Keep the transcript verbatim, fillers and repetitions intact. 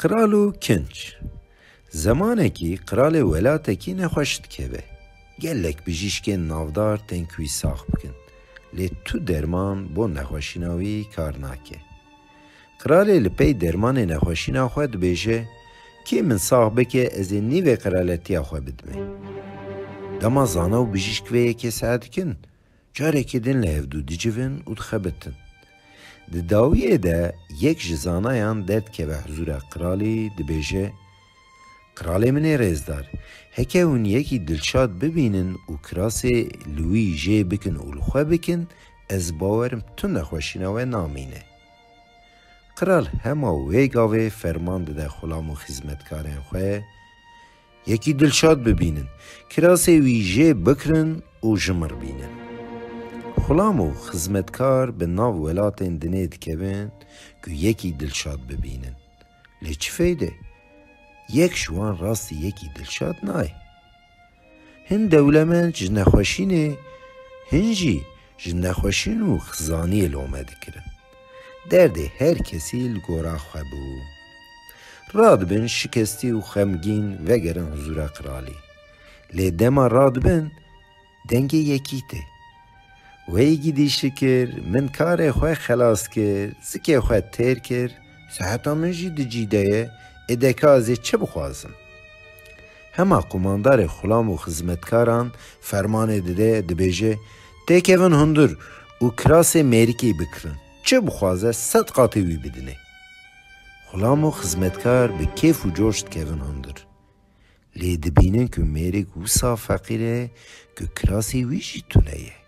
Qral û kinç. Zemanekî qralê welatekî nexweş dikeve. Gelek bijîşkên navdar tên ku wî sax bikin. Lê tu derman bo nexweşîna wî kar nake. Qralê li pey dermanê nexweşîna xwe dibêje, kê min sax bike ez ê nîvê qraletiya xwe bidimê. Dema zana û bijîşk vê yekê seh dikin, carekê din li hevdû dicivin û dixebitin. Di dawiyê de yek ji zanayan derdikeve huzûra qralî, dibêje, Qralê min ê rêzdar, heke hûn yekî dilşad bibînin û kirasê li wî jê bikin û li xwe bikin, ez bawerim tu nexweşîna we namîne. Qral hema wê gavê ferman dide xulam û xizmetkarên xwe, yekî dilşad bibînin, kirasê wî jê bikirin û ji mir bînin. Xulam û xizmetkar bi nav welatên dinê dikevin ku yekî dilşad bibînin. Lê çi feyde? Yek ji wan rastî yekî dilşad nayê. Hin dewlemend ji nexweşînê, hin jî ji nexweşîn û xizaniyê lome dikirin. Derdê her kesî li gora xwe bû. Radibin şikestî û xemgîn vegerin huzûra qralî. Lê dema radibin, dengê yekî tê. Wey gidî şikir, min karê xwe xelas kir, zikê xwe têr kir, seheta min jî di cî de ye, ê deka ez ê çi bixwazim? Hema qumandarê xulam û xizmetkaran fermanê dide, dibêje, têkevin hundir û kirasê mêrikê bikirin. Çi bixwaze sed qatê wî bidinê. Xulam û xizmetkar bi kêf û coş dikevin hundir. Lê dibînin ku mêrik wisa feqîr e ku kirasê wî jî tune ye.